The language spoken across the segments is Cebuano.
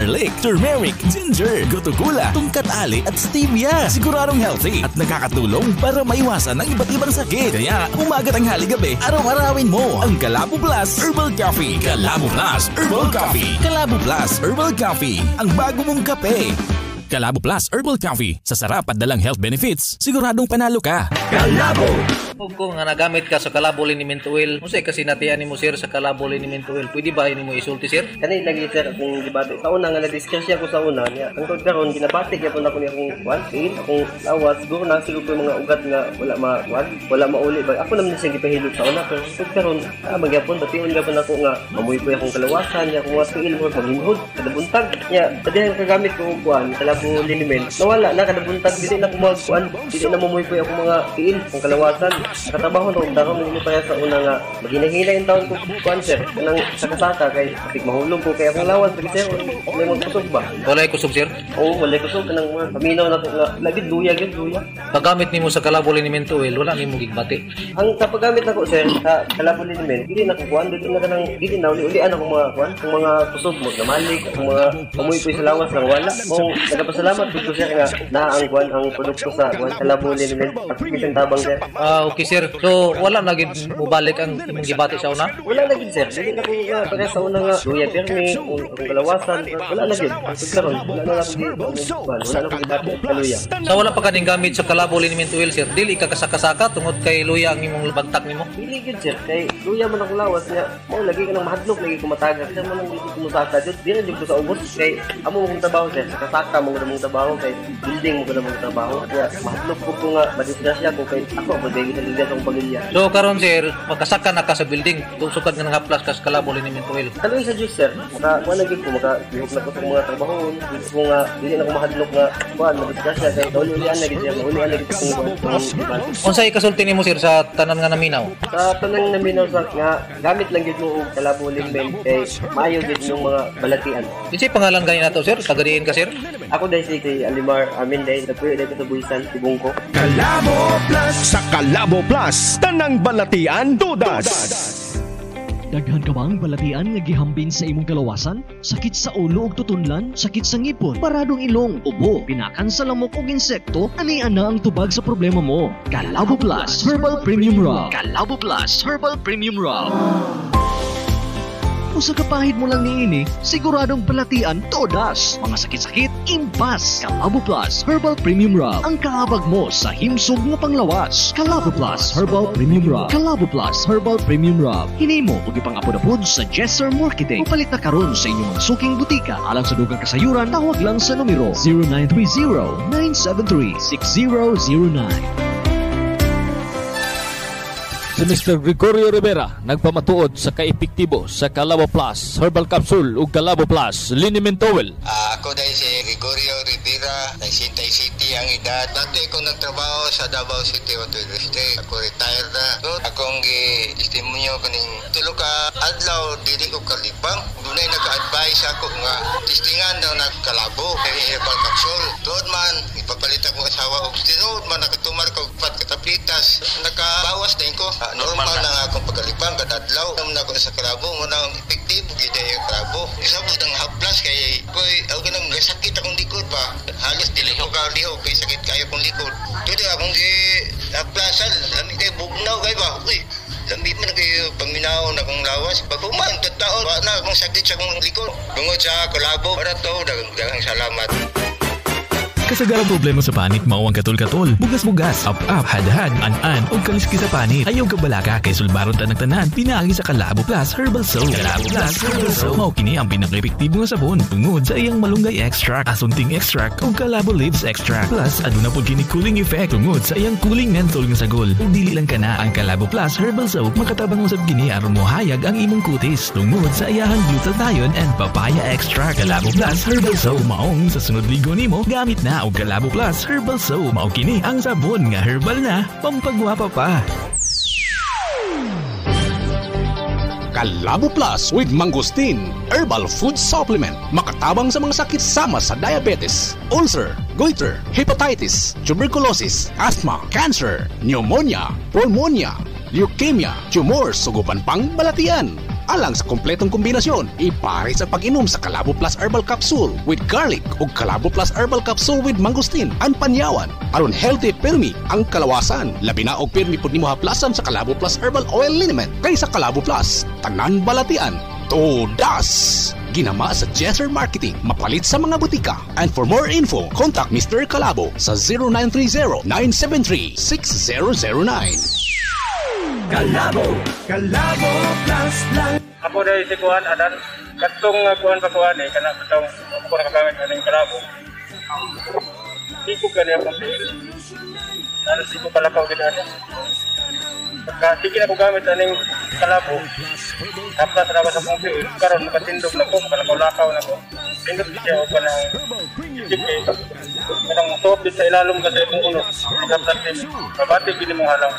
Garlic, turmeric, ginger, gotu kola, tongkat ali at stevia. Siguradong healthy at nakakatulong para maiwasan ang iba't ibang sakit. Kaya umaga, tanghali, gabi, araw-arawin mo ang Kalabo Plus Herbal Coffee. Kalabo Plus Herbal Coffee. Kalabo Plus Herbal Coffee. Ang bago mong kape. Kalabo Plus Herbal Coffee. Sa sarap at dalang health benefits, siguradong panalo ka. Kalabo! Ug kung nga nagamit ka sa Kalabo Liniment Oil, unsay kasinatian nimo, sir, sa Kalabo Liniment Oil? Pwede ba nimo isulti, sir? Kani lagi, sir, akong gibati. Sa una nga na-disgrasya ko sa una niya. Hangtod karon ginabati gyapon ako niya akong kuan, tiil, akong lawas, siguro na siguro ko yung mga ugat nga wala ma kuan, wala mauli ba. Ako naman siya gipahilot sa una, pero hangtod karon magyapon bation gyapon ako nga mamuypoy akong kalawasan niya, akong mga tiil mo maghinhod kada buntag. Nya padihang kagamit ko og kuan, Kalabo Liniment. Nawala na kada buntag, dili na ko magkuan, dili na mamuypoy akong mga tiil, akong kalawasan. Nakatrabaho na og tarong, hindi pa sa una nga maghinahina yung taon ko kuan, sir. Kanang saka-saka kay apik mahulog ko kay akong lawas lagi, sir, may mga kusog ba. Walay kusog, sir? Oo, walay kusog, kanang mga paminaw na ko nga lagi luya gyud, luya. Paggamit nimo sa Kalabo Liniment Oil, wala nimo gigbati? Ang sa paggamit nako, sir, sa Kalabo Liniment, dili na ko kuan, dili na kanang dili na uli-ulian akong mga kuan, akong mga kusog mo namalik, akong mga pamuypoy sa lawas lang wala. Mao nagapasalamat gud ko, sir, nga naa ang kuan, ang produkto sa kuan, Kalabo Liniment. At bisan tabang, sir. Ah, okay, sir. So wala na gid mobalik ang imong gibati sa una? Wala na gid, sir. Dili na ko nga para sa una nga luya pirmi kung akong kalawasan, wala na gid. Hangtod karon wala na ako gi kuan, wala na ko gibati kaluya. Sa wala pa kaning gamit sa Kalabo Liniment Oil, sir, dili ka kasaka-saka tungod kay luya ang imong bagtak nimo? Dili gid, sir, kay luya man akong lawas niya. Mao lagi kanang mahadlok lagi ko matagak. Sir, man dili ko mosaka jud. Dili jud ko sa ubos kay amo mong trabaho, sir. Kasaka mo mong trabaho kay building mo gud mong trabaho. Kaya mahadlok ko nga madisgrasya ko kay ako ang pagdayeg sa sa akong pamilya. So karon, sir, makasaka na ka sa building sukad nga nangaplas ka sa Kalabo Liniment Oil? Kaluoy sa Diyos, sir. Maka kuan na gyud ko, maka lihok na ko sa mga trabaho. Dili ko nga dili na ko mahadlok nga kuan madisgrasya kay uli-ulian na gid, sir. Ulian na gid kung kuan. Unsay kasulti nimo, sir, sa tanan nga naminaw? Sa tanan naminaw sa nga gamit lang gid mo og Kalabo Liniment kay maayo gid yung mga balatian. Unsay pangalan gani nato, sir? Taga diin ka, sir? Ako dahil si Alimar Amin dahil nagpuyo dahil sa Buisan, Tibungko. Kalabo Plus! Sa Kalabo Plus, tanang balatian todas! Daghan ka bang balatian nga gihambin sa imong kalawasan? Sakit sa ulo ug tutunlan, sakit sa ngipon, baradong ilong, ubo, pinakan sa lamok ug insekto, ani ana ang tubag sa problema mo. Kalabo Plus Herbal Premium Rub. Kalabo Plus Herbal Premium Rub. Usa ka pahid mo lang niini, siguradong balatian todas. Mga sakit-sakit, impas. Kalabo Plus Herbal Premium Rub. Ang kahabag mo sa himsog nga panglawas. Kalabo Plus Herbal Premium Rub. Kalabo Plus Herbal Premium Rub. Hinimo ug ipang-apod-apod sa Jesser Marketing. Palit na karon sa inyong mga suking butika. Alang sa dugang kasayuran, tawag lang sa numero 0930 973 6009. Si Mr. Gregorio Rivera nagpamatuod sa kaepektibo sa Kalabo Plus Herbal Capsule ug Kalabo Plus Liniment Oil. Ako dahil si Gregorio Rivera, 67 ang edad. Dati ako nagtrabaho sa Davao City Water District. Ako retired na. So, akong gi-testimonyo kaning 3 ka adlaw dili ko kalibang. Dunay nag-advise ako nga testingan daw na Kalabo kay herbal capsule. Tuod man ipapalit akong asawa og tinuod man nakatumar ko pat kataplitas. Nakabawas din ko. Normal na nga akong pagkalibang kada adlaw. Naman ako sa Kalabo mo nang epektibo gid yung Kalabo. Isa po ang haplas kay koy ako nang sakit akong likod ba. Halos dili ko kalihok kay sakit kayo akong likod. Tuod akong gi haplasan lami kay bugnaw kay ba. Uy, lami man kayo paminaw na akong lawas. Pag human, totoo, wa na akong sakit sa akong likod. Tungod sa Kalabo, para to, daghang salamat. Kasagarang problema sa panit mao ang katol-katol, bugas-bugas, up-up, hadhad, an-an o kaliski sa panit. Ayaw kabalaka kay sulbaron ta ng tanan pinaagi sa Kalabo Plus Herbal Soap. Kalabo Plus Herbal Soap. Mao kini ang pinaka-epektibo nga sabon tungod sa iyang malunggay extract, asunting extract ug Kalabo leaves extract. Plus aduna pod kini cooling effect tungod sa iyang cooling menthol nga sagol. Ug dili lang kana, ang Kalabo Plus Herbal Soap makatabang usab kini aron mohayag ang imong kutis tungod sa iyahang glutathione and papaya extract. Kalabo Plus Herbal Soap, maong sa sunod ligo nimo gamit na og Kalabo Plus Herbal Soap. Mao kini ang sabon nga herbal na, pampagwapa pa. Kalabo Plus with Mangosteen Herbal Food Supplement. Makatabang sa mga sakit sama sa diabetes, ulcer, goiter, hepatitis, tuberculosis, asthma, cancer, pneumonia, pulmonia, leukemia, tumors, ug uban pang balatian. Alang sa kompletong kombinasyon, ipare sa pag-inom sa Kalabo Plus Herbal Capsule with garlic o Kalabo Plus Herbal Capsule with mangosteen ang panyawan. Aron healthy pirmi ang kalawasan. Labi na og pirmi pud nimo haplasan sa Kalabo Plus Herbal Oil Liniment. Kaysa Kalabo Plus, tanan balatian. Todas! Ginama sa Jesser Marketing, mapalit sa mga butika. And for more info, contact Mr. Kalabo sa 0930-973-6009. Kalabo, Kalabo Plus lang. Ako dahil si Kuan Adan, katong kuan pa kuan eh, kana katong ako nakagamit aning kalabo. Di ko gani akong tiil. Ano di ko kalakaw gid ani. Pagka sige na ko gamit aning kalabo, haplas na ako sa akong tiil, karon makatindog na ko, makalakaw-lakaw na ko. Tindog siya og kanang sige, kanang musuot sa ilalom kasi akong ulo. Haplas din. Mabati gid nimong halang.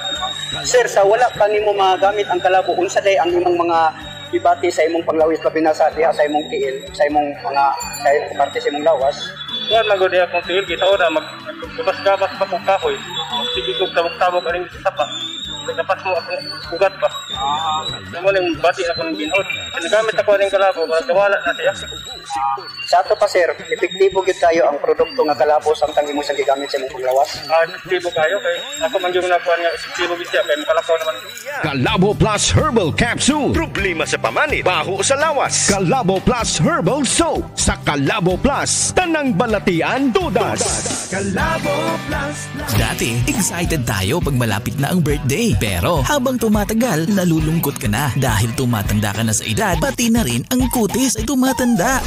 Sir, sa wala pa nimo magamit ang kalabo, unsa day ang imong mga ibati sa imong panglawis labi na sa diha sa imong tiil, sa imong mga sa parte sa imong lawas? Kuan man gud akong tiil kita ora magbabas-gabas pa kog kahoy. Sige kog tabok-tabok aning sapa. Nagkapas mo akong ugat ba. Mo ning bati akong ginhod. Ginagamit ako aning kalabo, wala na siya. Sa ato pa sir, epektibo gyud kayo ang produkto nga kalabo samtang imo siyang gigamit sa imong panglawas? Epektibo kayo kay ako man gyud nakuan nga epektibo gyud siya kay makalakaw naman. Kalabo Plus Herbal Capsule. Problema sa pamanit, baho sa lawas. Kalabo Plus Herbal Soap. Sa Kalabo Plus, tanang balatian todas. Kalabo Plus. Dati, excited tayo pag malapit na ang birthday. Pero habang tumatagal, nalulungkot ka na dahil tumatanda ka na sa edad, pati na rin ang kutis ay tumatanda.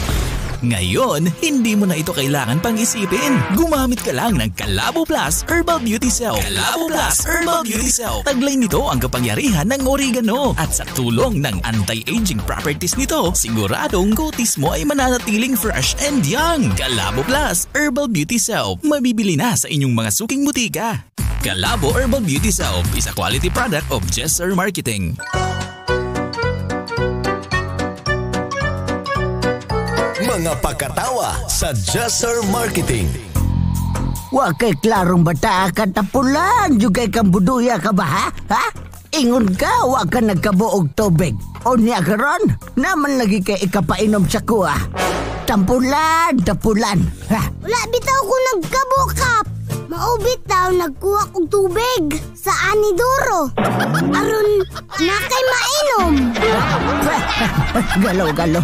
Ngayon, hindi mo na ito kailangan pang isipin. Gumamit ka lang ng Kalabo Plus Herbal Beauty Soap. Kalabo Plus Herbal Beauty Soap. Taglay nito ang kapangyarihan ng oregano. At sa tulong ng anti-aging properties nito, siguradong kutis mo ay mananatiling fresh and young. Kalabo Plus Herbal Beauty Soap. Mabibili na sa inyong mga suking butika. Kalabo Herbal Beauty Soap is a quality product of Jesser Marketing. Mga pagkatawa sa Jesser Marketing. Wa kay klarong bata ka tapulan, jugay kang buduya ka ba ha? Ha? Ingon ka, wa ka nagkabuog tubig. O niya karon, naman lagi kay ikapainom sa kuha. Tampulan, tapulan. Ha? Wala bitaw ko nagkabukap. Maubitaw nagkuha og tubig sa anidoro. Aron na kay mainom. Galaw, galaw.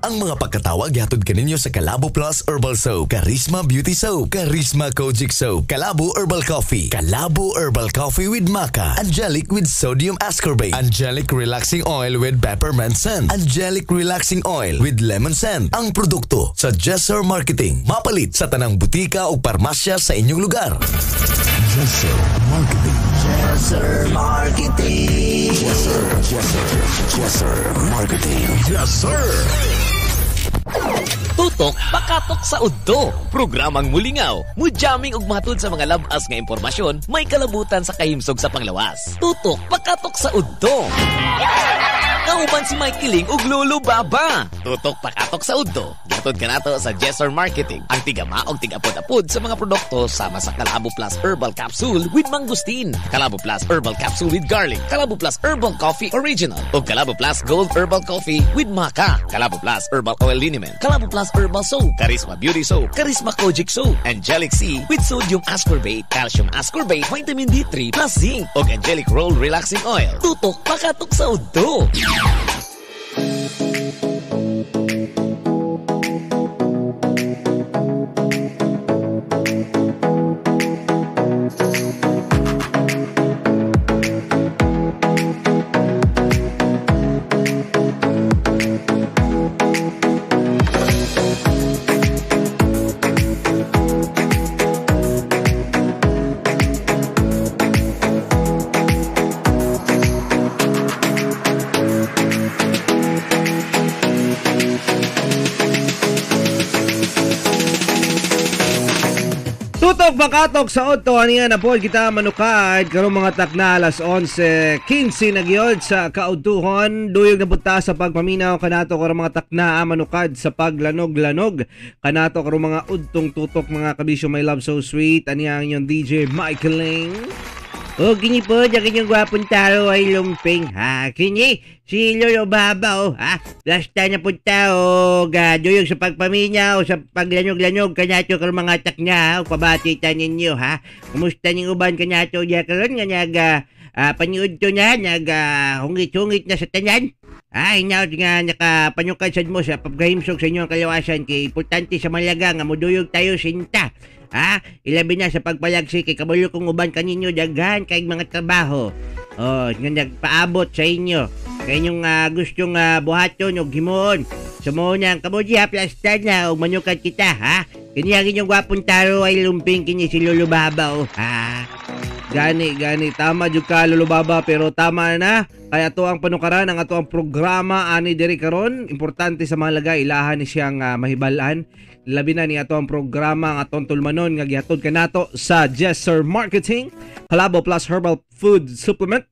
Ang mga pagkatawag gihatod kaninyo sa Kalabo Plus Herbal Soap, Charisma Beauty Soap, Charisma Kojic Soap, Kalabo Herbal Coffee, Kalabo Herbal Coffee with Maca, Angelic with Sodium Ascorbate, Angelic Relaxing Oil with Peppermint Scent, Angelic Relaxing Oil with Lemon Scent. Ang produkto sa Jesser Marketing. Mapalit sa tanang butika o parmasya sa inyong lugar. Jesser Marketing. Jesser Marketing. Jesser, Jesser, Jesser Marketing. Jesser. Tutok pakatok sa udto. Programang mulingaw, mujamming ug matud sa mga labas nga impormasyon, may kalabutan sa kahimsog sa panglawas. Tutok pakatok sa udto. Kauban si Mike Kiling ug Lolo Baba. Tutok pakatok sa udto. Gihatod kanato sa Jesser Marketing. Ang tigama og tigapod-apod sa mga produkto sama sa Kalabo Plus Herbal Capsule with Mangosteen, Kalabo Plus Herbal Capsule with Garlic, Kalabo Plus Herbal Coffee Original, ug Kalabo Plus Gold Herbal Coffee with Maca, Kalabo Plus Herbal Oil Liniment, Kalabo Plus Herbal Soap, Charisma Beauty Soap, Charisma Kojic Soap, Angelic C with Sodium Ascorbate, Calcium Ascorbate, Vitamin D3 plus Zinc, ug Angelic Roll Relaxing Oil. Tutok pakatok sa udto. Tutok bakatok sa Odto aniya na po kita manukad karong mga takna alas 11:15 na gyud sa kaudtuhon. Duyog na punta sa pagpaminaw kanato karong mga takna manukad sa paglanog-lanog kanato karong mga udtong tutok mga kabisyo, my love so sweet. Aniya ang inyong DJ Michael Ling. O kini po, ang inyong gwapong taro ay lumping. Ha, kini, si Lolo Baba, oh, ha? Lasta na po tao, duyog sa pagpaminaw, sa paglanog-lanog, kanato karong mga takna, o pabati ta ninyo, ha? Kumusta ning uban kanato diya karon nga nag, paniud to na, nag, hungit-hungit na sa tanan? Hinaot nga nakapanyukad sad mo sa pagkahimsog sa inyong kalawasan, kay importante sa malaga nga muduyog tayo sinta. Ha? Ilabi na sa pagpalagsi kay kabalo kong uban kaninyo daghan kay mga trabaho. Oh, nga nagpaabot sa inyo. Kay inyong gustong buhaton og himuon. So mo nang kamo diha plastar na og manukad kita, ha? Kini ang inyong gwapong taro ay lumping kini si Lolo Baba, oh. Ha? Gani, gani. Tama jud ka, Lolo Baba, pero tama na. Kaya ato ang panukaran ang ato ang programa ani diri karon. Importante sa mahalaga ilahan ni siyang mahibal-an. Labi na ni ato ang programa ang atong tulmanon nga gihatod kanato sa Jesser Marketing, Kalabo Plus Herbal Food Supplement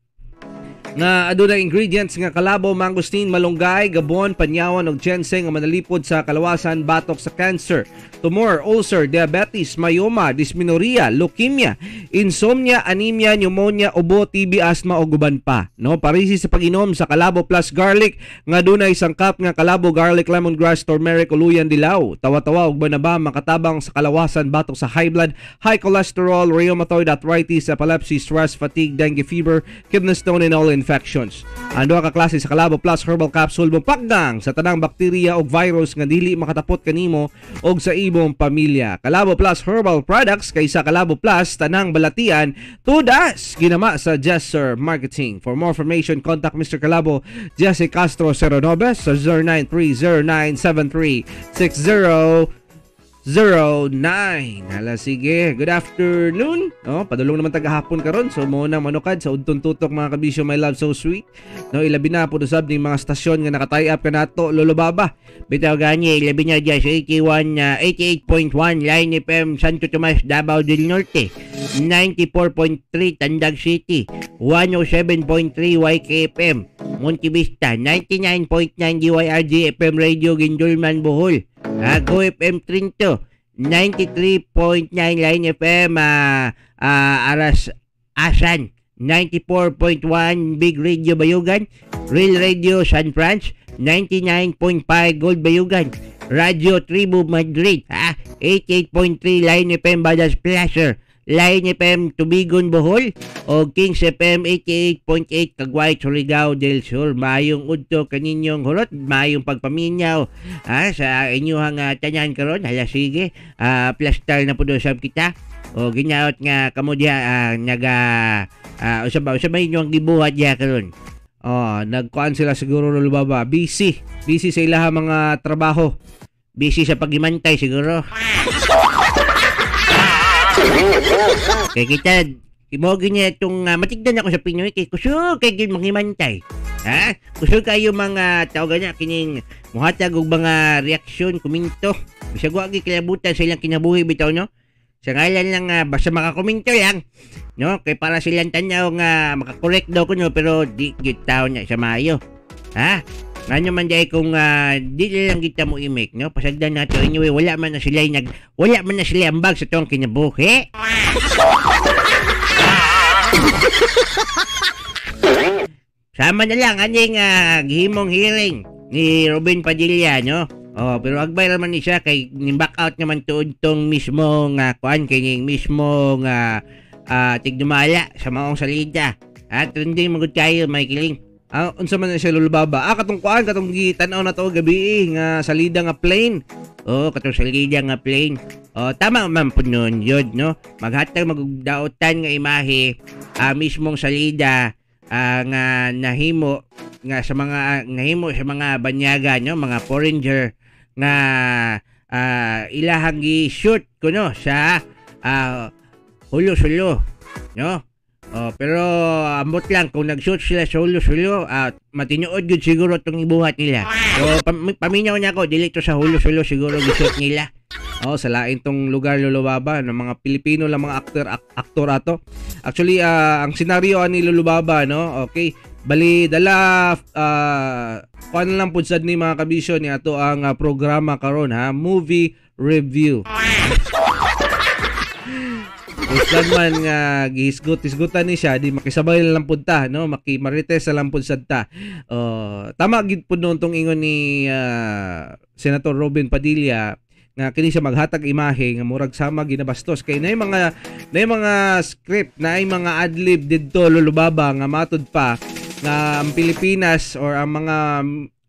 nga adunay ingredients nga kalabo, mangosteen, malunggay, gabon, panyawan ug ginseng nga manalipod sa kalawasan, batok sa cancer, tumor, ulcer, diabetes, myoma, dysmenorrhea, leukemia, insomnia, anemia, pneumonia, ubo, TB, asthma ug uban pa, no? Parisi sa pag-inom sa Kalabo Plus Garlic nga dunay sangkap nga kalabo, garlic, lemongrass, turmeric, uluyan, dilaw, tawa-tawa ug banaba, makatabang sa kalawasan, batok sa high blood, high cholesterol, rheumatoid arthritis, epilepsy, stress, fatigue, dengue fever, kidney stone and all infections. Ang duha ka klase sa Kalabo Plus Herbal Capsule mopagdang sa tanang bakterya ug virus nga dili makatapot kanimo og sa imong pamilya. Kalabo Plus Herbal Products kaysa Kalabo Plus tanang balatian tudas ginama sa Jesser Marketing. For more information, contact Mr. Kalabo Jesse Castro 09 sa 0930973609. Hala, sige. Good afternoon. Oh, padulong naman tagahapon karon. So mo nang manukad sa udtong tutok mga kabisyo, my love so sweet. No, ilabi na po usab ning mga stasyon nga naka-tie up kanato, Lolo Baba. Bitaw gani, ilabi na diya sa 81 88.1 Line FM Santo Tomas, Davao del Norte, 94.3 Tandag City, 107.3 YKFM Monte Vista, 99.9 DYRG FM Radio Gindulman, Bohol. Go FM Trinto, 93.9 Line FM Aras Asan, 94.1 Big Radio Bayugan, Real Radio San Franz, 99.5 Gold Bayugan, Radio Tribu Madrid, 88.3 Line FM Badas Placer, Line FM Tubigon Bohol, o Kings FM 88.8 Kagway, Surigao del Sur. Maayong udto kaninyong hurot, maayong pagpaminyaw sa inyong tanan karon. Hala sige, plastar na po usab kita. O ginaot nga kamo diha naga usab ba inyong gibuhat diha karon? Oh, nagkuan sila siguro, Lolo Baba. Busy sa ilaha mga trabaho. Busy sa pagimantay siguro. Kay kita imogi niya itong matigdan ako sa Pinoy kay kusog kay gyud mangimantay. Ha? Kusog kayo mga tao ganya kining muhatag og mga reaksyon, komento. Bisag wa gyud kalabutan sa ilang kinabuhi bitaw, no? Sa ngalan lang basta makakomento lang, no? Kay para silang tan-aw nga makakorek daw kuno, pero di gyud tao niya sa maayo. Ha? Ngano man dai kung di lang kita mo imik, no? Pasagdan nato anyway, wala man na sila ambag sa tong kinabuhi. Sama na lang aning gihimong hearing ni Robin Padilla, no? Oh, pero agbay ra man ni siya kay back out naman tuod tong mismong kuan kay ning mismong tigdumala sa maong salida. At trending magud kayo, Michaeling. Unsa man na siya, Lolo Baba? Katong kuan, katong gitan-aw na to gabi nga salida nga plane. Oh, katong salida nga plane. Oh, tama man po nun yun, no? Maghatag magdaotan nga imahe mismong salida nga nahimo nga sa mga nahimo sa mga banyaga, no, mga foreigner nga ilahang gi-shoot kuno sa hulo-sulo, no? Oh, pero ambot lang kung nag-shoot sila sa Jolo-Sulu, matinuod gyud siguro tong ibuhat nila. So paminaw na ako, dili to sa Jolo-Sulu siguro gi-shoot nila. Oh, sa lain tong lugar, Lolo Baba, ng mga Pilipino lang mga aktor ato. Actually, ang senaryo ani Lolo Baba, no? Okay. Bali dala kuan lang pud sad ni mga kabisyo ni ato ang programa karon ha, movie review. Uslan man nga gihisgot-hisgutan ni siya, di makisabay lang pud ta, no? Makimarites lang pud sad ta. Tama gid pud noon tong ingon ni Senator Robin Padilla nga kini siya maghatag imahe nga murag sama ginabastos kay nay mga script, nay mga adlib didto, Lolo Baba, nga matud pa nga ang Pilipinas or ang mga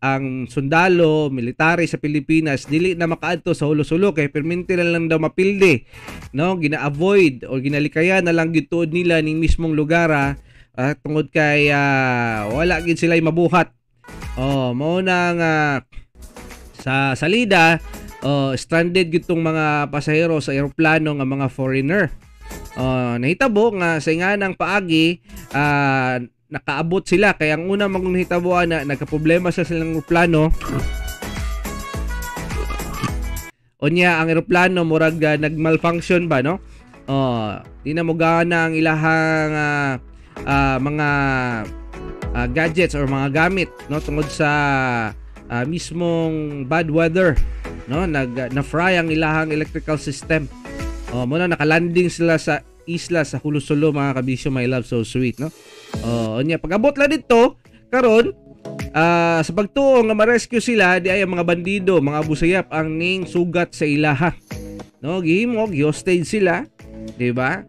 ang sundalo, military sa Pilipinas dili na makaadto sa Jolo-Sulu kay perminti na lang daw mapildi, no? Gina-avoid or ginalikayan na lang gyud tuod nila ning mismong lugar tungod kay wala gid sila mabuhat. Oh, mao na nga sa salida, stranded gyud tong mga pasahero sa eroplano nga mga foreigner. Nahitabo nga sa inganang paagi nakaabot sila kaya ang una magong nahitabuan na nagkaproblema sa silang eroplano. Unya ang eroplano murag nagmalfunction ba, no? Di na mogana ang ilahang mga gadgets or mga gamit, no, tungod sa mismong bad weather, no? Na-fry ang ilahang electrical system. Muna nakalanding sila sa isla sa Jolo-Sulu, mga kabisyo, my love, so sweet, no? Unya pag-abot la dito karon, sa pagtuo nga ma-rescue sila, di ay ang mga bandido, mga busayap ang ning sugat sa ilaha, no? Gihimo gi-hostage sila, di ba?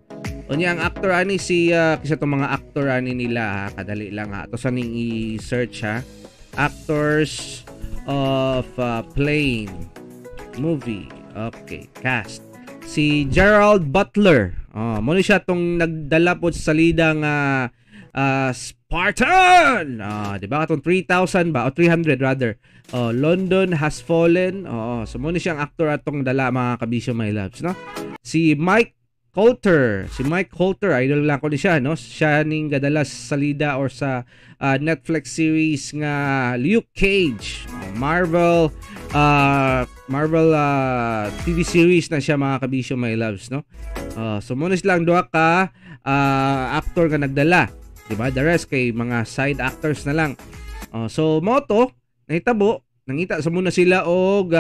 Unya ang actor ani si kisa tong mga actor ani nila ha, kadali lang ha, to sa ning i-search ha, actors of plane movie. Okay, cast si Gerald Butler. Mo ni siya tong nagdala po sa salida nga Spartan. Di ba katong 3,000 ba o 300 rather. London Has Fallen. So mo ni siyang actor atong dala, mga kabisyo, my loves, no? Si Mike Colter. Si Mike Colter, idol lang ko ni siya, no? Siya ning gadala sa salida or sa Netflix series nga Luke Cage. Marvel TV series na siya, mga kabisyo, my loves, no? So muna silang duha ka actor nga nagdala, di ba? The rest kay mga side actors na lang. So mo to nahitabo, nangita sa muna sila og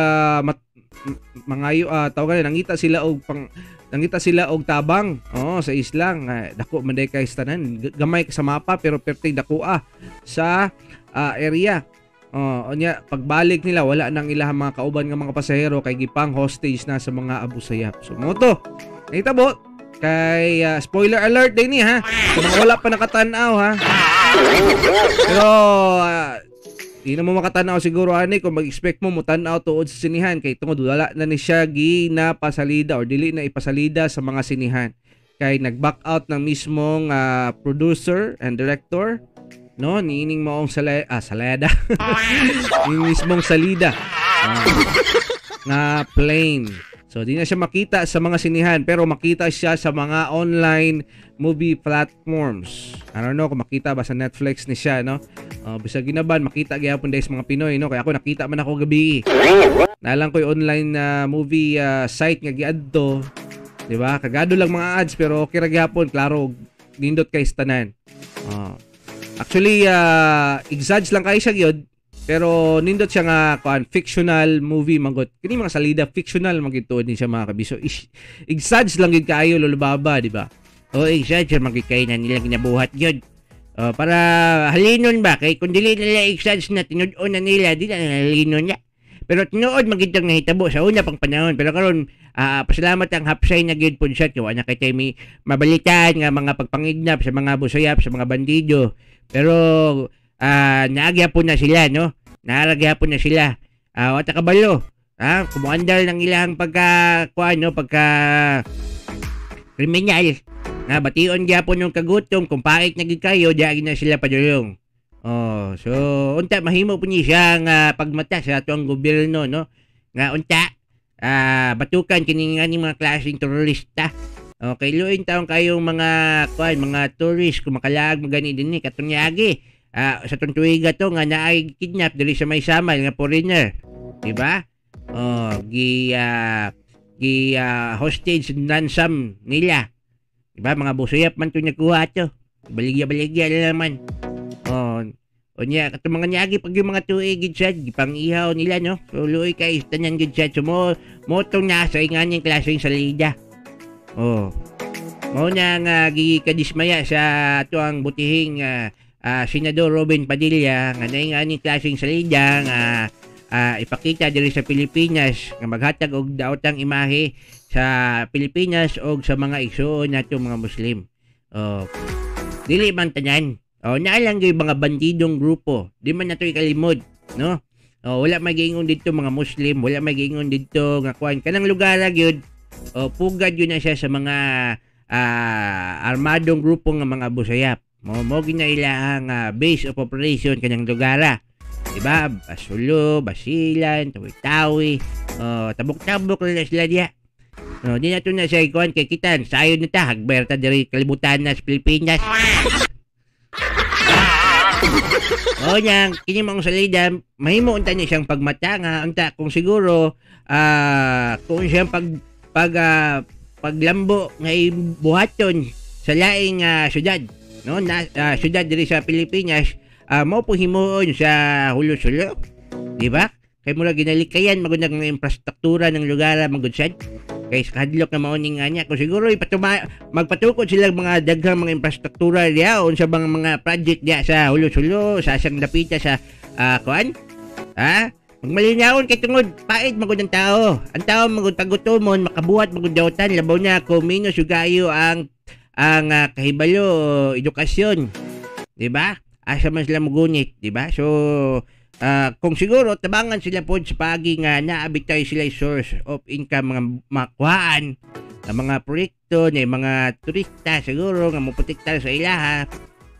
mangayo tawagan, nangita sila og pang nangita sila og tabang sa islang. Dako man day kay tanan, gamay sa mapa pero perting dako sa area. Unya pagbalik nila wala nang ilahang mga kauban nga mga pasahero kay gipang hostage na sa mga Abu Sayyaf. So mo to nahitabo kay spoiler alert din ni ha, kung wala pa nakatan-aw ha. Pero di na mo makatanaw siguro ani kung mag-expect mo mutan-aw tuod sa sinihan kay tungod wala na ni siya ginapasalida or dili na ipasalida sa mga sinihan kay nag-back out ng mismong producer and director, no, niining maong salada yung mismong salida nga plane. So di na siya makita sa mga sinihan pero makita siya sa mga online movie platforms. I don't know kung makita ba sa Netflix ni siya, no? Bisag ginaban makita gyapon dahil sa mga Pinoy, no? Kaya ako nakita man ako gabi. Nalang ko yung online movie site nga giadto, di ba? Kagado lang mga ads pero okay ra gyapon, klaro nindot kay tanan. Actually exage lang kay siya gyud. Pero nindot siya nga kuan fictional movie mangot. Kini mga salida fictional magituod ni siya, mga kabiso. Exage lang gid kaayo, Lolo Baba, di ba? O exage magid kay na nila ginabuhat gyud. Para halinon ba kay kun dili nila exage na tinud-on na nila, di na halinon niya. Pero tinuod magid tong nahitabo sa una pang panahon. Pero karon pasalamat ang hapsay na gyud pud siya kay wa na kay tay may mabalitaan nga mga pagpangignap sa mga busayap, sa mga bandido. Pero naagyapon na sila, no? Naaragyapon na sila. Wata kabalo. Kumuandal ng ilang pagka kuan, no, pagka kriminal. Na bation gyapon yung kagutom, kung pait na gid kayo, diagi na sila padulong. Oh, so unta mahimo po ni siya nga pagmata sa atuang gobyerno, no? Nga unta batukan kini nga ni mga klaseng terorista. Okay, luin taong kayong mga kuan, mga tourist kung makalaag magani dinhi katong niagi. Sa tong tuiga to nga naay kidnap diri sa may Samal nga foreigner. Di ba? Oh, gi gi hostage ransom nila. Di ba? Mga busuyap man to nagkuha to. Baligya-baligya na naman. Oh, unya katong mga niagi pag yung mga tuig gid sad gipang-ihaw nila, no. So luoy kay tanan gid sad. So mo motong nasa inganing klaseng salida. Oh. Mao na nga gikadismaya sa atuang butihing Senador Robin Padilla nga nainganing klaseng salida nga ipakita diri sa Pilipinas nga maghatag og daotang imahe sa Pilipinas og sa mga igsuon nato mga Muslim. Oh. Dili man tanan. Oh, naalang gyud mga bandidong grupo. Di man nato ikalimod, no? Oh, wala may giingon didto mga Muslim, wala may giingon didto nga kuan kanang lugar ra gyud. Oh, pugad yun na siya sa mga armadong grupo nga mga Abu Sayyaf. Mo gina ilahang base of operation kanyang lugar. Diba? Basulo, Basilan, Tawi-Tawi, oh, tabok-tabok na sila diya. Oh, di na to na siya ikuan kay kitan. Sayo na ta, hagber ta diri kalibutan na sa Pilipinas. O niyang, kini mong salida, mahimo unta niya siyang pagmata nga, unta kung siguro, kung siyang paglambo nga ibuhaton sa laing syudad, no? Na, syudad diri sa Pilipinas, mao po himuon sa Hulo-Sulo, di ba? Kay mura ginalikayan magunag ng infrastruktura ng lugar magud sad. Kay sa kadlok na mao ning nga niya, kung siguro magpatukod sila mga daghang mga infrastruktura diya unsa bang mga project diya sa Hulo-Sulo, sa asang dapita sa kuan? Ha? Magmalinawon kay tungod pait magud ang tao. Ang tao magud pagutomon, makabuhat magud dautan, labaw na kung minus ugayo ang kahibalo edukasyon. Di ba? Asa man sila mugunit, di ba? So kung siguro tabangan sila po sa pagi nga naabit tayo sila source of income mga makuhaan ng mga proyekto ng mga turista siguro nga moprotektar sa ilaha,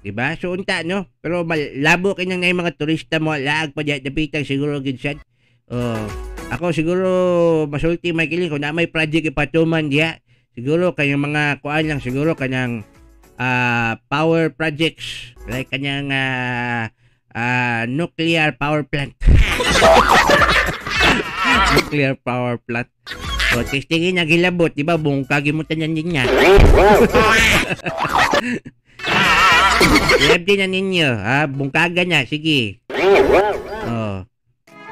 di ba? So unta, no, pero malabo kay nang mga turista mo laag pa diha dapitan siguro gid sad. Ako siguro masulti may kiling kung na may project ipatuman diha siguro kayong mga kuan lang siguro kanyang power projects like kanyang nuclear power plant. Nuclear power plant. So, testingin na gilabot, di ba? Bungkagin mo tanan din niya. Ilab din na ninyo, ha? Bungkaga na, sige. Oh.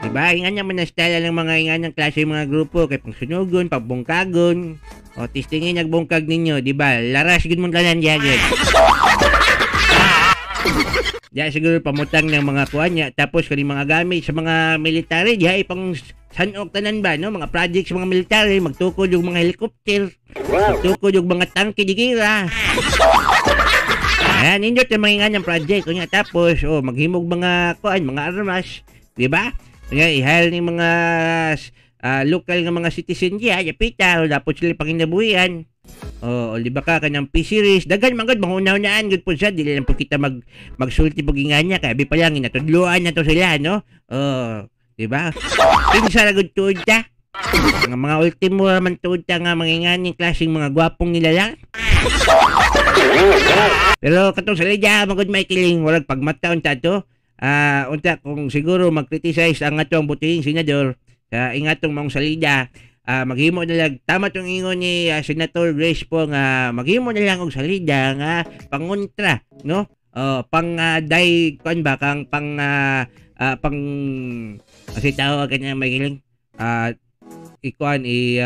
Di ba? Ingan naman na style ng mga ingan ng klase mga grupo. Kay pangsunugon, pagbungkagon. O, testingin nagbungkag ninyo, di ba? Laras, gud mong tanan diya, gud. Diya siguro pamutang ng mga kuan niya. Tapos kani mga gamit sa mga military diya ipang sanok tanan ba, no? Mga projects mga military, magtukod yung mga helicopter, magtukod yung mga tangke di gira. Ayan, nindot yung mga nga ng project. Kunya, tapos, oh, maghimog mga kuan, mga armas, di ba? Kunya, i-hire ni mga local nga mga citizen diya, yapita, dapat sila panginabuhian. Oh, di ba ka kanyang P-series, daghan man gud manghuna-hunaan gud po siya, dili lang po kita magsulti pag ingan niya kay abi pa lang inatudloan na to sila, no? Oh, di ba? Kinsa ra gud tuod ta? Mga ultimo man tuod ta nga mga inganing klaseng mga gwapong nilalang. Pero katong sa lidya man gud may kiling walang pagmata unta to. Unta kung siguro mag-criticize ang atong butihing senador sa ingatong maong salida. Maghimo na lang tama tong ingon ni Senator Grace po nga maghimo na lang og salida nga pangontra, no? Pang day kuan ba kang pang pang kasi tawag kanya may giling ikuan i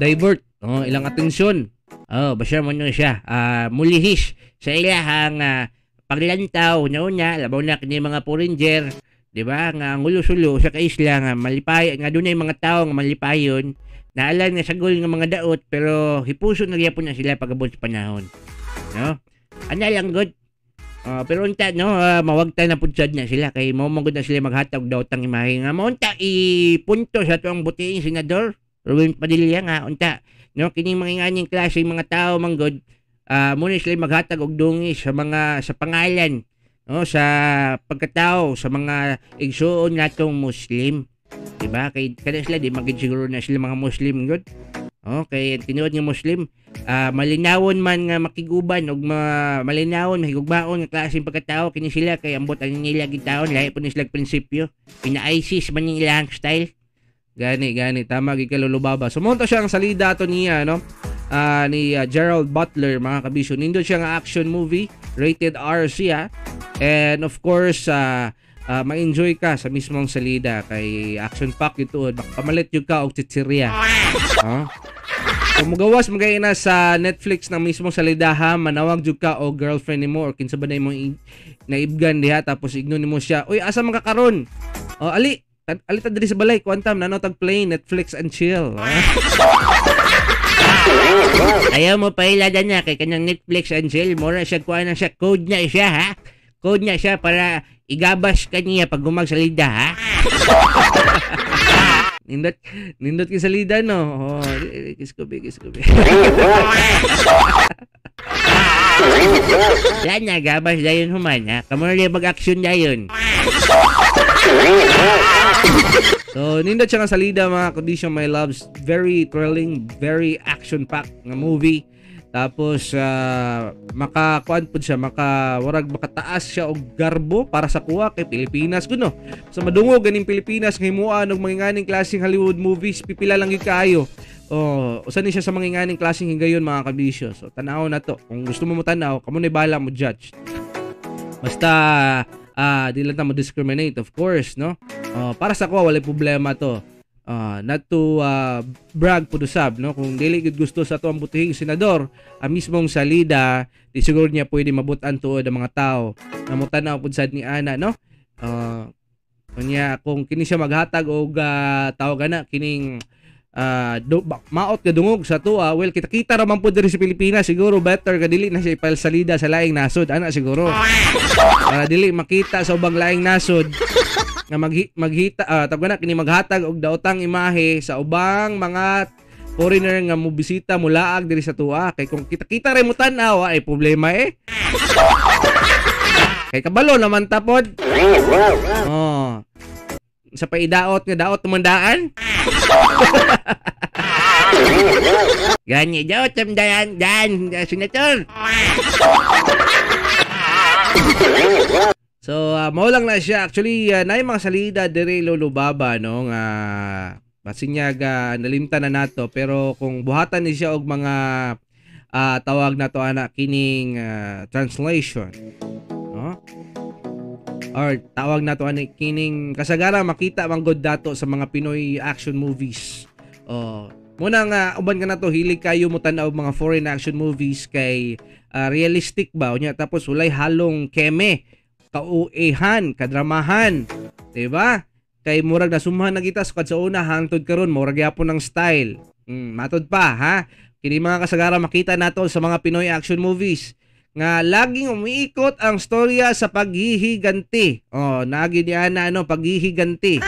divert, oh, ilang atensyon. Oh, basta mo no siya mulihis sa ilahang paglantaw una labaw na kini mga foreigner. Di ba? Nga ang ulo-sulo sa kaisla nga malipay nga dunay mga tao nga malipayon naalan nga sagol nga mga daot pero hipuso na gyapon na sila pag-abot sa panahon, no? Ana lang gud. Pero unta, no, mawagta na pud sad na sila kay mao man gud na sila maghatag daotang imahe nga mao unta ipunto sa tuang butihing senador Robin Padilla nga unta, no, kining mga inganing klase mga tao man gud muna sila maghatag og dungis sa mga sa pangalan, no, sa pagkatao sa mga igsuon natong Muslim, di ba? Kay kada sila di magid siguro na sila mga Muslim gud. Okay, ang tinuod nga Muslim, malinawon man nga makiguban og malinawon mahigugmaon nga klaseng pagkatao kini sila kay ambot ang nila gid taon, lahi po ni sila prinsipyo. Pina-ISIS man yung ilang style. Gani tama gid ka Lolo Baba. So mo to siya ang salida ato niya, no? Ni Gerald Butler, mga kabisyo. Nindot siya nga action movie, rated R siya. And of course, ma-enjoy ka sa mismong salida kay action pack ito. Pamalit yun ka og chichirya. Huh? Kung mugawas magay na sa Netflix ng mismong salida ha, manawag jud ka og girlfriend nimo or kinsa ba na imong naibgan diha, tapos igno nimo siya. Uy, asa man ka karon? Oh, ali ta diri sa balay, kuantam nano tag play Netflix and chill. Ayaw mo pailada na kay kanang Netflix and chill, mura siya kuan na siya, code na siya ha. Code na siya para igabas kaniya pag gumagsalida ha. Nindot kay salida, no. Oh, kiskobi. Wala na, gabas dayon human ha. Kamo na mag-action dayon. So, nindot siya nga salida, mga condition, my loves. Very thrilling, very action-packed nga movie. Tapos makakuan pud siya, makawarag makataas siya og garbo para sa kuwa kay Pilipinas kuno. Sa madungog ganing Pilipinas himuan og mga nganing klaseng Hollywood movies, pipila lang gyud kaayo. Oh, usa ni siya sa mga nganing klaseng higayon, mga kabisyo. So tan-aw na to. Kung gusto mo tan-aw, kamo na bahala mo judge. Basta di lang ta mo discriminate, of course, no? Para sa kuwa walay problema to. Not to brag po usab, no? Kung dili gud gusto sa ato ang butihing senador ang mismong salida, di siguro niya pwede mabutan tuod ang mga tao na motanaw pud sad ni ana, no? Unya kung kini siya maghatag og tawag ana kining maot nga dungog sa tuwa, well, kita-kita ra man pud diri sa Pilipinas, siguro better ka dili na siya ipile salida sa laing nasod ana siguro. Para dili makita sa ubang laing nasod nga maghita tawag na kini maghatag og daotang imahe sa ubang mga foreigner nga mobisita mulaag diri sa tuwa, kay kung kita-kita ra mo tan-aw ay problema eh. Kay kabalo naman tapod. Oh. Sa paidaot nga daot tumandaan. Gani daot tumandaan dan senator. So, mao lang na siya. Actually, naay mga salida diri Lolo Baba, no, nga basinyag nalimtan na nato, pero kung buhatan ni siya og mga tawag nato ana kining translation, no? Or tawag nato ani kining kasagara makita man gud dato sa mga Pinoy action movies. Oh, muna nga uban ka nato hilig kayo mo tan-aw mga foreign action movies kay realistic ba unya, tapos walay halong keme, kauehan, kadramahan, diba? Kay murag nasumhan na kita sukad sa una hangtod karon murag gyapon ng style. Matod pa ha. Kini mga kasagara makita nato sa mga Pinoy action movies nga laging umiikot ang storya sa paghihiganti. Oh, naagi niya na ano, paghihiganti.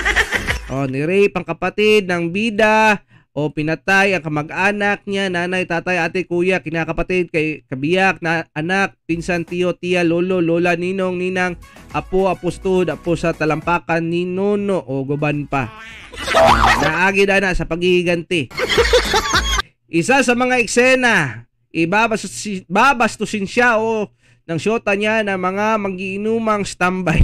Oh, ni Ray pang kapatid ng bida o pinatay ang kamag-anak niya, nanay, tatay, ate, kuya, kinakapatid, kay kabiyak, na anak, pinsan, tiyo, tiya, lolo, lola, ninong, ninang, apo, apostod, apo sa talampakan, ninuno o guban pa. Naagi na sa paghihiganti. Isa sa mga eksena, ibabastusin siya o ng syota niya na mga magiinumang standby.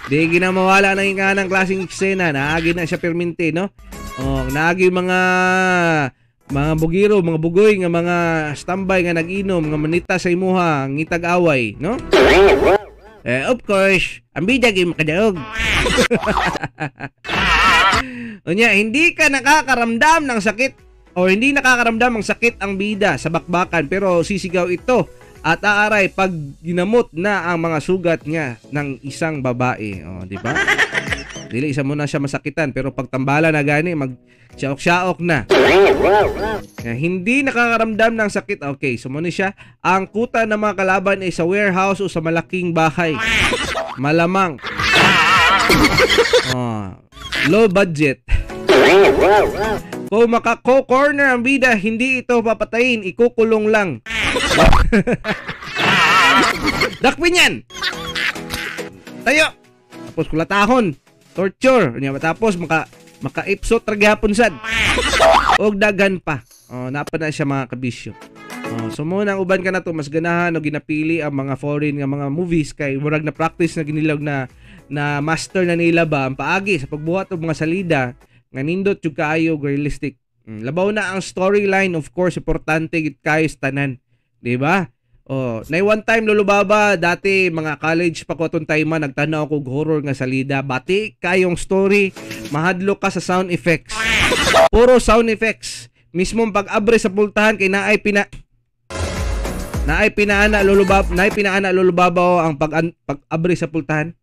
Di ginamawala na yung kanang klaseng eksena, naagi na siya perminti, no? Oh, naagi mga bugiro, mga bugoy nga mga standby nga nag-inom, nga manita sa imuha, ngitag away, no? Eh, of course, ang bida gyud makadaog. Unya, hindi ka nakakaramdam ng sakit o hindi nakakaramdam ang sakit ang bida sa bakbakan, pero sisigaw ito at aaray pag ginamot na ang mga sugat niya ng isang babae. Oh, di ba? Dili isa muna siya masakitan, pero pag tambala na gani, mag siyaok-siyaok na. Hindi nakakaramdam ng sakit. Okay, so muna siya. Ang kuta ng mga kalaban ay sa warehouse o sa malaking bahay. Malamang. Oh, low budget. Kung maka-corner ang bida, hindi ito papatayin, ikukulong lang. Dakpin yan! Tayo! Tapos kulatahon. Torture. Tapos maka Makaipsot ra gihapon sad. Og daghan pa. Oh, napa na siya mga kabisyo. Oh, so mo nang uban ka na to mas ganahan o ginapili ang mga foreign nga mga movies kay murag na practice na ginilag na na master na nila ba ang paagi sa pagbuhat og mga salida nga nindot jud kaayo realistic. Labaw na ang storyline, of course, importante gid kaayo sa tanan, di ba? Oh, nay one time, Lolo Baba, dati mga college pa ko atong time, nagtanaw ko og horror nga salida. Bati kayong story, mahadlok ka sa sound effects. Puro sound effects. Mismo pag-abre sa pultahan kay naay pinaana, Lolo Baba, naay pinaana, Lolo Baba, oh, ang pag-abre sa pultahan.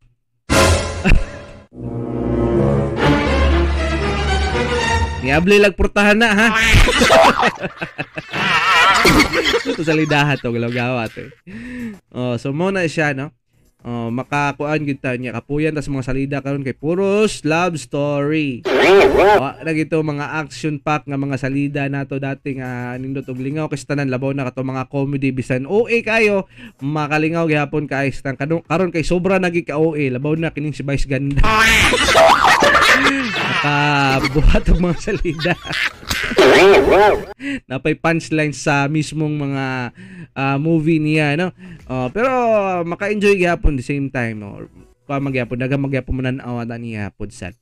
Niabli lag purtahan na ha. Ito sa lidahan to, galaw-gawa to. Oh, so mo na siya, no? Oh, makakuan gid ta niya kapuyan tas mga salida karon kay puros love story. Wa na gito mga action pack nga mga salida nato dati nga nindot og lingaw kay tanan, labaw na kato mga comedy bisan OA kayo makalingaw gihapon kay karon karon kay sobra na gid ka OA, labaw na kining si Vice Ganda. Nakabuhat og mga salida. Napay punchline sa mismong mga movie niya, no? Pero maka-enjoy gyapon the same time, no? Pa magyapon daghang magyapon manan-aw ata niya pod sad.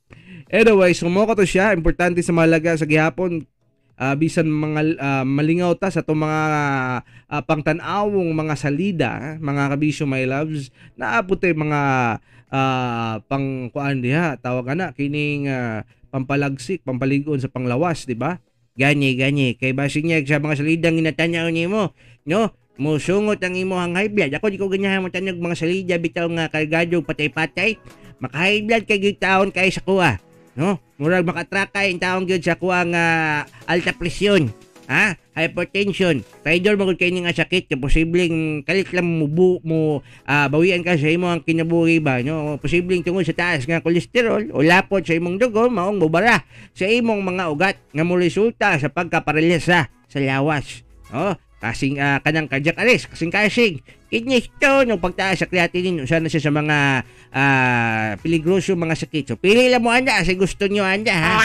Anyway, so mo ko to siya, importante sa mahalaga sa gihapon, bisan mga malingaw ta sa itong mga pangtan-awong mga salida, mga kabisyo, my loves, naapot tay mga pangkuan diha, tawag ana kining pampalagsik, pampaligon sa panglawas, di ba? Gani gani kay basin niya sa mga salidang ginatanaw nimo, no? Mosungot ang imong high blood. Ako di ko ganyahan mo tanog mga salida bitaw nga kargado patay-patay. Maka-high blood kay gyud taon kay sa kuha, no? Murag makatrakay ang taon gyud sa kuha nga alta presyon, ha? Hypertension. Traidor magud kay ni nga sakit kay posibleng kalit lang mo bawian ka sa imong kinabuhi ba, no? Posibleng tungod sa taas nga kolesterol o lapot sa imong dugo maong mobara sa imong mga ugat nga moresulta sa pagkaparalisa sa lawas. Oh, kasing kanang cardiac arrest, kasing-kasing, kidney stone, o pagtaas sa creatinine, usa na siya sa mga peligroso mga sakit. So pili lang mo anda sa gusto nyo anda, ha.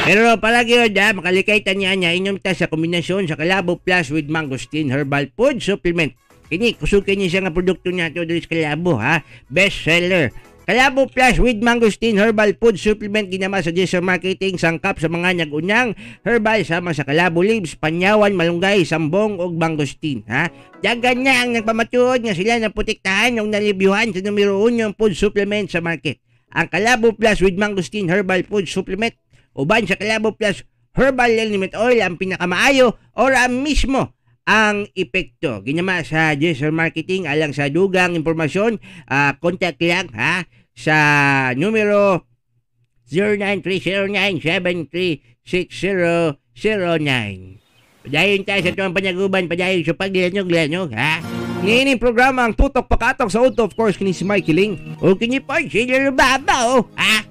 Pero palagi yun, ha, makalikay ta niya niya, inom ta sa kombinasyon sa Kalabo Plus with Mangosteen Herbal Food Supplement. Kini, kusog kini siya nga produkto niya ito diri sa Kalabo, ha. Best seller. Kalabo Plus with Mangosteen Herbal Food Supplement ginama sa Jesser Marketing, sangkap sa mga nagunang herbal sama sa Kalabo Leaves, Panyawan, Malunggay, Sambong ug Mangosteen, ha. Dagan na ang nagpamatuod nga sila na protektahan ug nalibyuhan sa numero 1 food supplement sa market. Ang Kalabo Plus with Mangosteen Herbal Food Supplement uban sa Kalabo Plus Herbal Liniment Oil ang pinakamaayo or ang mismo ang epekto. Ginama sa Jesser Marketing alang sa dugang impormasyon, contact lang ha sa numero 09309736009. Padayon tayo sa tuwang panaguban, padayon sa paglanog-lanog, ha? Ngayon yung programa ang Tutok Pakatok sa Auto, of course, kini si Mikey Ling. O kini po, si Lolo Baba, oh, ha?